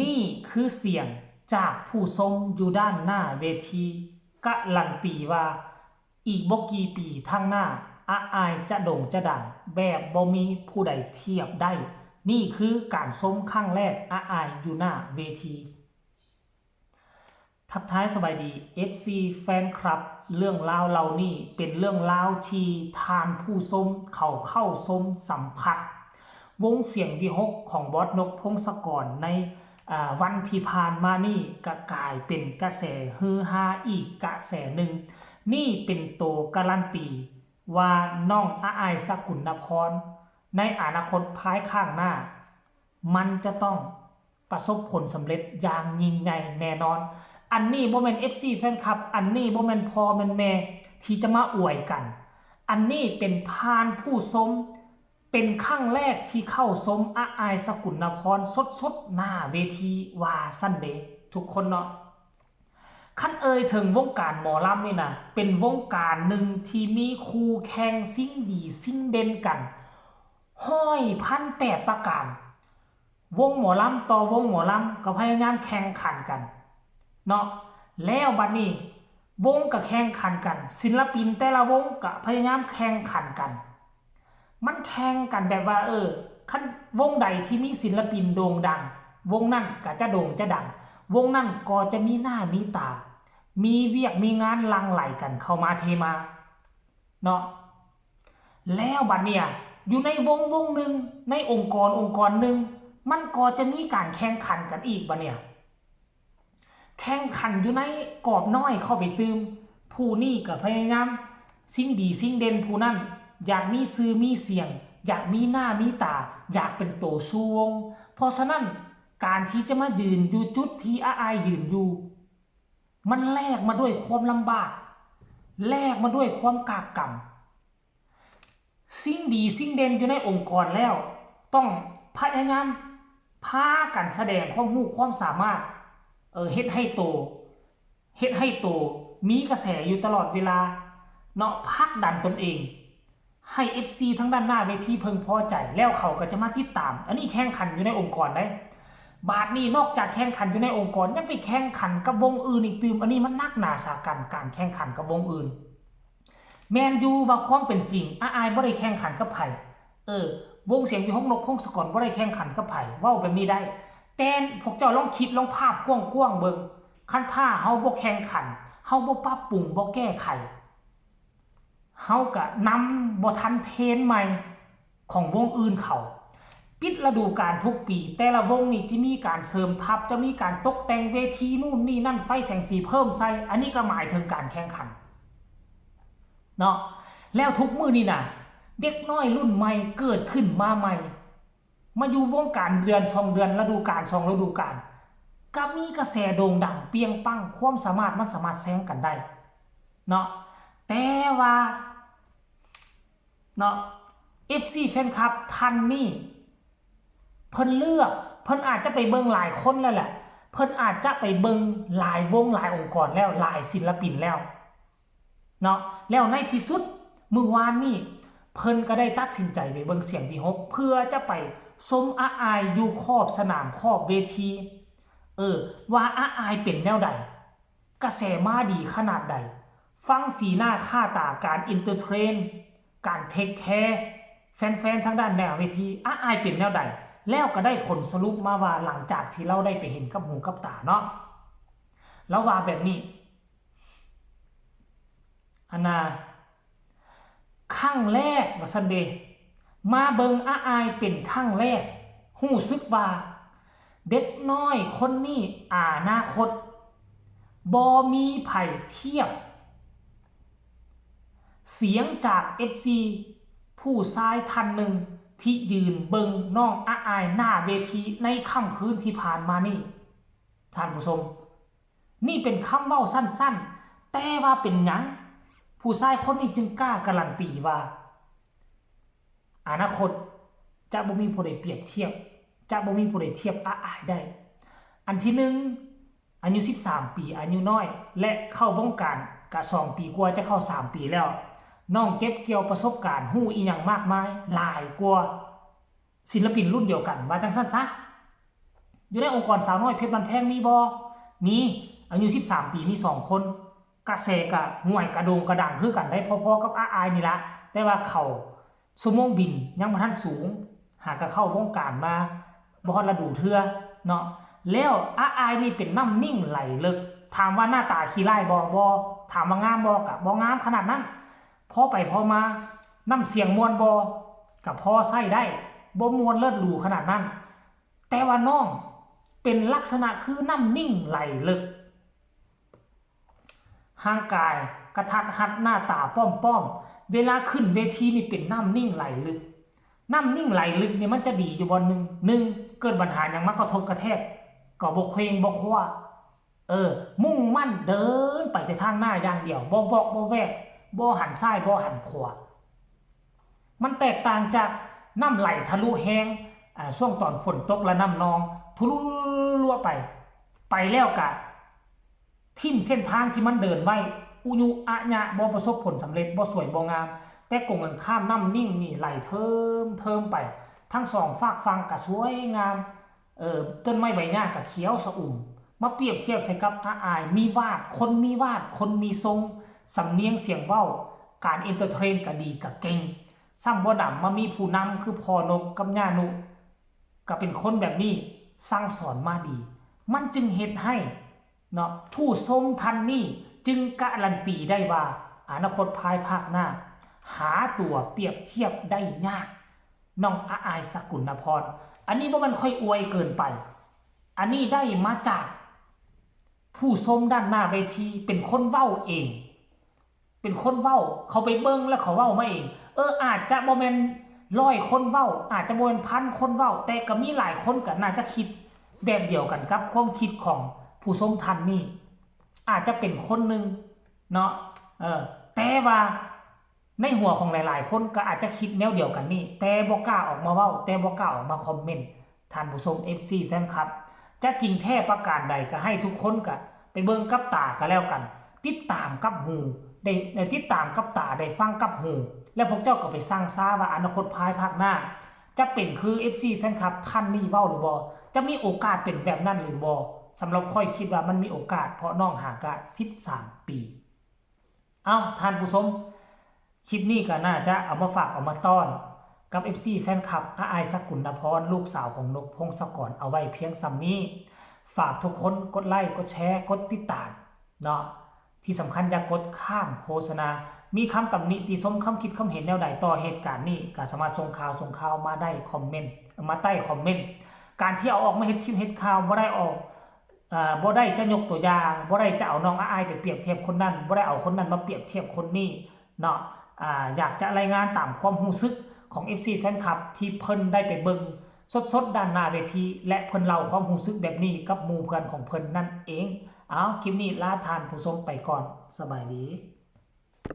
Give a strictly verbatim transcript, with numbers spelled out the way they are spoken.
นี่คือเสียงจากผู้ชมอยู่ด้านหน้าเวที การันตีว่าอีกบ่กี่ปีทางหน้า อาอายจะโด่งจะดังแบบบ่มีผู้ใดเทียบได้ นี่คือการชมครั้งแรกอาอายอยู่หน้าเวที ทักทายสบายดี เอฟซี แฟนคลับ เรื่องราวเหล่านี้เป็นเรื่องราวที่ท่านผู้ชมเขาเข้าชมสัมผัส วงเสียงวิหคของบอสนกพงศกรในอ่าวันที่ผ่านมานี่ก็กลายเป็นกระแสฮือฮาอีกกระแสหนึ่ง นี่เป็นตัวการันตีว่าน้องอาอายสกุลนพร ในอนาคตภายข้างหน้า มันจะต้องประสบผลสำเร็จอย่างยิ่งใหญ่แน่นอน อันนี้บ่แม่น เอฟซี แฟนคลับ อันนี้บ่แม่นพ่อแม่นแม่ที่จะมาอวยกัน อันนี้เป็นท่านผู้ชม เป็นครั้งแรกที่เข้าชมอาอายสกุลนพรสดๆหน้าเวทีว่าซั่นเด้ ทุกคนเนาะ คันเอ่ยถึงวงการหมอลำนี่นะ เป็นวงการหนึ่งที่มีคู่แข่งสิ่งดีสิ่งเด่นกัน ห้อยพันแปดประการ วงหมอลำต่อวงหมอลำก็พยายามแข่งขันกัน เนาะ แล้วบัดนี้ วงก็แข่งขันกัน ศิลปินแต่ละวงก็พยายามแข่งขันกัน มันแข่งกันแบบว่า เออ คันวงใดที่มีศิลปินโด่งดัง วงนั้นก็จะโด่งจะดัง วงนั้นก็จะมีหน้ามีตา มีเวียกมีงานหลั่งไหลกันเข้ามาเทมา เนาะ แล้วบัดเนี่ย อยู่ในวงวงหนึ่ง ในองค์กรองค์กรหนึ่ง มันก็จะมีการแข่งขันกันอีกบัดเนี่ย แข่งขันอยู่ในกรอบน้อยเข้าไปตื่ม ผู้นี้ก็พยายามสิ่งดีสิ่งเด่น ผู้นั้นอยากมีชื่อมีเสียง อยากมีหน้ามีตา อยากเป็นโตสู่วง เพราะฉะนั้นการที่จะมายืนอยู่จุดที่อาอายยืนอยู่ มันแลกมาด้วยความลำบาก แลกมาด้วยความกากกำ สิ่งดีสิ่งเด่นอยู่ในองค์กรแล้ว ต้องพยายามพากันแสดงความรู้ความสามารถ เออ เฮ็ดให้โต เฮ็ดให้โต มีกระแสอยู่ตลอดเวลา เนาะ ผลักดันตนเอง ให้ เอฟซี ทางด้านหน้าเวทีเพิ่งพอใจ แล้วเขาก็จะมาติดตาม อันนี้แข่งขันอยู่ในองค์กรได้ บาดนี้นอกจากแข่งขันอยู่ในองค์กร ยังไปแข่งขันกับวงอื่นอีกตื่ม อันนี้มันหนักหนาสาหัส การแข่งขันกับวงอื่น แม่นอยู่ว่าความเป็นจริง อาอายบ่ได้แข่งขันกับไผ เออ วงเสียงวิหคนกพงศกรบ่ได้แข่งขันกับไผ เว้าแบบนี้ได้ แต่พวกเจ้าลองคิดลองภาพกว้างๆเบิ่ง คันถ้าเฮาบ่แข่งขัน เฮาบ่ปรับปรุง บ่แก้ไข เฮาก็นำบ่ทันเทรนด์ใหม่ของวงอื่นเขา ปิดฤดูกาลทุกปี แต่ละวงนี่จะมีการเสริมทัพ จะมีการตกแต่งเวทีนู่นนี่นั่น ไฟแสงสีเพิ่มใส่ อันนี้ก็หมายถึงการแข่งขัน เนาะ แล้วทุกมื้อนี่นะ เด็กน้อยรุ่นใหม่เกิดขึ้นมาใหม่ มาอยู่วงการเดือนสองเดือน ฤดูกาลสองฤดูกาล ก็มีกระแสโด่งดังเปรี้ยงปัง ความสามารถมันสามารถแซงกันได้ เนาะ แต่ว่า เนาะ เอฟซี แฟนคลับท่านนี้ เพิ่นเลือก เพิ่นอาจจะไปเบิ่งหลายคนแล้วแหละ เพิ่นอาจจะไปเบิ่งหลายวงหลายองค์กรแล้ว หลายศิลปินแล้ว เนาะ แล้วในที่สุด มื้อวานนี้ เพิ่นก็ได้ตัดสินใจไปเบิ่งเสียงวิหค เพื่อจะไปชมอาอายอยู่ขอบสนามขอบเวที เออ ว่าอาอายเป็นแนวใด กระแสมาดีขนาดใด ฟังสีหน้าค่าตา การเอนเตอร์เทน การเทคแคร์ แฟนๆทางด้านหน้าเวที อาอายเป็นแนวใด แล้วก็ได้ผลสรุปมาว่าหลังจากที่เราได้ไปเห็นกับหูกับตาเนาะ แล้วว่าแบบนี้ อันน่ะ ครั้งแรกว่าซั่นเด้ มาเบิ่งอาอายเป็นครั้งแรก รู้สึกว่า เด็กน้อยคนนี้อนาคต บ่มีไผเทียบ เสียงจาก เอฟซี ผู้ชายท่านหนึ่งที่ยืนเบิ่งน้องอาอายหน้าเวทีในค่ำคืนที่ผ่านมานี่ ท่านผู้ชม นี่เป็นคำเว้าสั้นๆ แต่ว่าเป็นหยัง ผู้ชายคนนี้จึงกล้าการันตีว่า อนาคตจะบ่มีผู้ใดเปรียบเทียบ จะบ่มีผู้ใดเทียบอาอายได้ อันที่หนึ่ง อายุสิบสามปี อายุน้อย และเข้าวงการกะสองปีกว่า จะเข้าสามปีแล้ว น้องเก็บเกี่ยวประสบการณ์ ฮู้อีหยังมากมาย หลายกว่าศิลปินรุ่นเดียวกัน ว่าจั่งซั้นซะ อยู่ในองค์กรสาวน้อยเพชรบ้านแพงมีบ่ มี อายุสิบสามปีมีสองคน กระแสกะห่วยกระโด่งกระดังคือกันได้พอๆกับอ้าอายนี่ละ แต่ว่าเขาชั่วโมงบินยังบ่ทันสูง หากะเข้าวงการมาบ่ฮอดฤดูเทื่อเนาะ แล้วอ้าอายนี่เป็นน้ำนิ่งไหลเลิก ถามว่าหน้าตาขี้ร้ายบ่ บ่ ถามว่างามบ่ กะบ่งามขนาดนั้น พอไปพอมา น้ำเสียงม่วนบ่ กะพอใช้ได้ บ่ม่วนเลิศหรูขนาดนั้น แต่ว่าน้องเป็นลักษณะคือน้ำนิ่งไหลเลิก ร่างกายกระทัดรัด หน้าตาป้อมๆ เวลาขึ้นเวทีนี่เป็นน้ำนิ่งไหลลึก น้ำนิ่งไหลลึกนี่มันจะดีอยู่บ่ หนึ่ง หนึ่ง เกิดปัญหาหยังมากระทบกระแทก ก็บ่เคว้งบ่คว้า เออ มุ่งมั่นเดินไปแต่ทางหน้าอย่างเดียว บ่วอกบ่แวก บ่หันซ้ายบ่หันขวา มันแตกต่างจากน้ำไหลทะลุแฮง อ่า ช่วงตอนฝนตกและน้ำนองทะลุลัวไป ไปแล้วกะทิ่มเส้นทางที่มันเดินไว้ อุยุอะยะ บ่ประสบผลสำเร็จ บ่สวยบ่งาม แต่กงกันข้ามน้ำนิ่งนี่ไหลเทิมเทิมไป ทั้งสองฟากฝั่งกะสวยงาม เออ ต้นไม้ใบหญ้ากะเขียวสะอุ่ม มาเปรียบเทียบใส่กับอ้าอาย มีวาด คนมีวาด คนมีทรง สำเนียงเสียงเว้า การเอนเตอร์เทนกะดีกะเก่ง ซ้ำบ่ดำมามีผู้นำคือพ่อนกกับย่านุ กะเป็นคนแบบนี้สั่งสอนมาดี มันจึงเฮ็ดให้เนาะ ผู้ชมท่านนี้จึงการันตีได้ว่าอนาคตภายภาคหน้า หาตัวเปรียบเทียบได้ยาก น้องอ้าอาย สกุลนพร อันนี้บ่แม่นข้อยอวยเกินไป อันนี้ได้มาจากผู้ชมด้านหน้าเวที เป็นคนเว้าเอง เป็นคนเว้า เขาไปเบิ่งแล้วเขาเว้ามาเอง เออ อาจจะบ่แม่นร้อยคนเว้า อาจจะบ่แม่นพันคนเว้า แต่ก็มีหลายคนก็น่าจะคิดแบบเดียวกันกับความคิดของผู้ชมท่านนี้ อาจจะเป็นคนหนึ่งเนาะ เออ แต่ว่าในหัวของหลายๆคนก็อาจจะคิดแนวเดียวกันนี่ แต่บ่กล้าออกมาเว้า แต่บ่กล้าออกมาคอมเมนต์ ท่านผู้ชม เอฟซี แฟนคลับ จะจริงแท้ประการใดก็ให้ทุกคนก็ไปเบิ่งกับตาก็แล้วกัน ติดตามกับหู ได้ ได้ติดตามกับตา ได้ฟังกับหู แล้วพวกเจ้าก็ไปสั่งซาว่าอนาคตภายภาคหน้า จะเป็นคือ เอฟซี แฟนคลับท่านนี้เว้าหรือบ่ จะมีโอกาสเป็นแบบนั้นหรือบ่ สำหรับข้อยคิดว่ามันมีโอกาส เพราะน้องหากะสิบสามปี เอ้า ท่านผู้ชม คลิปนี้ก็น่าจะเอามาฝากเอามาต้อนกับ เอฟซี แฟนคลับ อ้าอาย สกุลนพร ลูกสาวของนกพงศกร เอาไว้เพียงส่ำนี้ ฝากทุกคนกดไลค์ กดแชร์ กดติดตามเนาะ ที่สำคัญอย่ากดข้ามโฆษณา มีคำตำหนิติชม คำคิดคำเห็นแนวใดต่อเหตุการณ์นี้ ก็สามารถส่งข่าว ส่งข่าวมาได้คอมเมนต์ มาใต้คอมเมนต์ การที่เอาออกมาเฮ็ดคลิปเฮ็ดข่าวบ่ได้ออก อ่า บ่ได้จะยกตัวอย่าง บ่ได้จะเอาน้องอ้าอายไปเปรียบเทียบคนนั้น บ่ได้เอาคนนั้นมาเปรียบเทียบคนนี้เนาะ อ่า อยากจะรายงานตามความรู้สึกของ เอฟซี แฟนคลับ ที่เพิ่นได้ไปเบิ่งสดๆด้านหน้าเวที และเพิ่นเล่าความรู้สึกแบบนี้กับหมู่เพื่อนของเพิ่นนั่นเอง เอา คลิปนี้ลาท่านผู้ชมไปก่อน สบายดี